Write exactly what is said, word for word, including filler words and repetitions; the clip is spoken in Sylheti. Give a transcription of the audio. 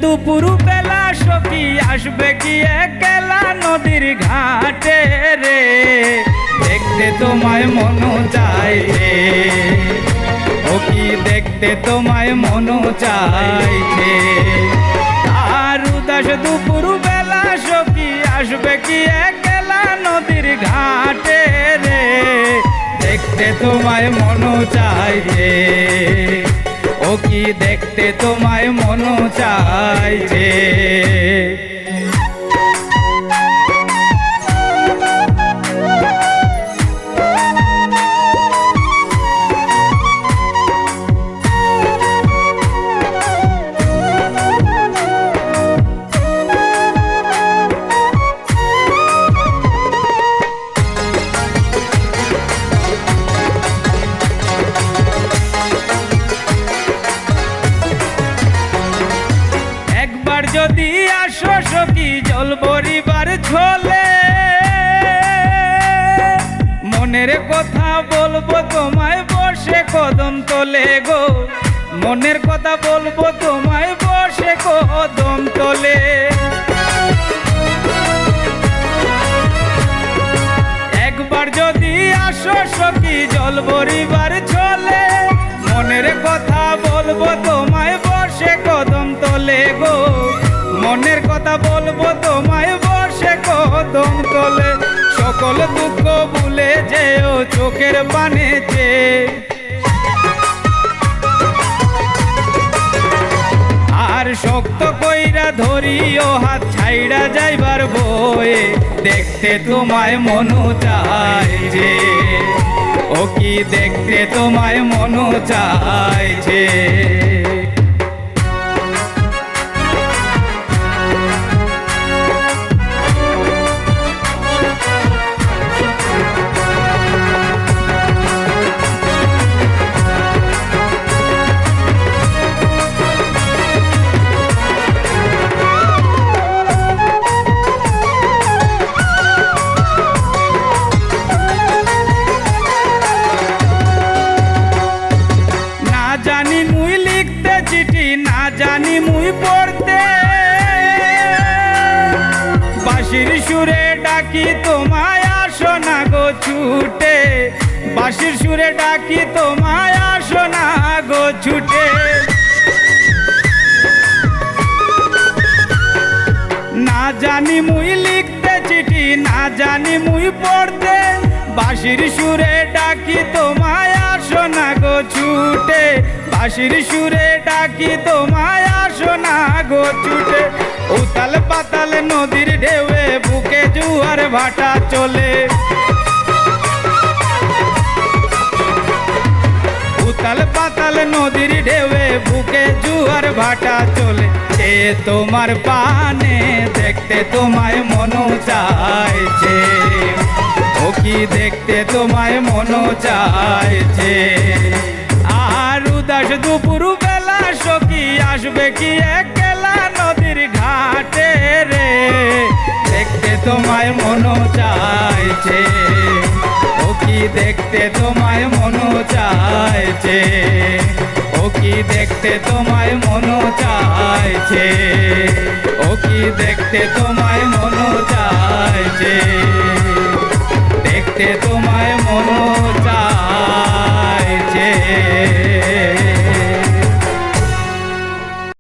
দুপুর বেলা সখী আসবে কি একলা নদীর ঘাটে রে, দেখতে তোমায় মন চায় রে। ও কি দেখতে তোমায় মন চায় রে। আর উদাস দুপুর বেলা সখী আসবে কি একলা নদীর ঘাটে রে, দেখতে তোমায় মন চায় রে। ও কি দেখতে তোমায় মন চায় রে। একবার যদি আসো সখী জল ভরিবার ছলে, মনের কথা বলবো তোমায় বসে কদম তলে গো, মনের কথা বলবো তোমায় বসে কদম তলে। একবার যদি আসো সখী জল ভরিবার ছলে, মনের কথা বলবো তোমায় বসে কদম তলে গো, মনের কথা বলবো তোমায় বসে কদম তলে। সকল দুঃখ ভুলে যেও চোখের পানে চেয়ে। আর শক্ত কইরা ধরিও হাত ছাইড়া যাইবার ভয়ে, দেখতে তোমায় মন চায় রে। ও কি দেখতে তোমায় মন চায় রে। না জানি মুই লিখতে চিঠি, না জানি মুই পড়তে। বাঁশির সুরে ডাকি তোমায় আসো না গো ছুটে, বাঁশির সুরে ডাকি তোমায় আসো না গো ছুটে। না জানি মুই লিখতে চিঠি, না জানি মুই পড়তে। বাঁশির সুরে ডাকি তোমায় আসো না গো ছুটে, বাঁশির সুরে ডাকি তোমায় আসো না গো ছুটে। উতাল পাতাল নদীর ঢেউয়ে বুকে জোয়ার ভাটা চলে। উতাল পাতাল নদীর ঢেউয়ে বুকে জোয়ার ভাটা চলে। এ তোমার পানে দেখতে তোমায় মন চায় রে। ও কি দেখতে তোমায় মন চায় রে। আর উদাস দুপুর বেলা সখী আসবে কি একলা নদীর ঘাটে রে, দেখতে তোমায় মন চায় রে। ও কি দেখতে তোমায় মন চায় রে। ও কি দেখতে তোমায় মন চায় রে। ও কি দেখতে তোমায় মন চায় রে। দেখতে তোমায় মন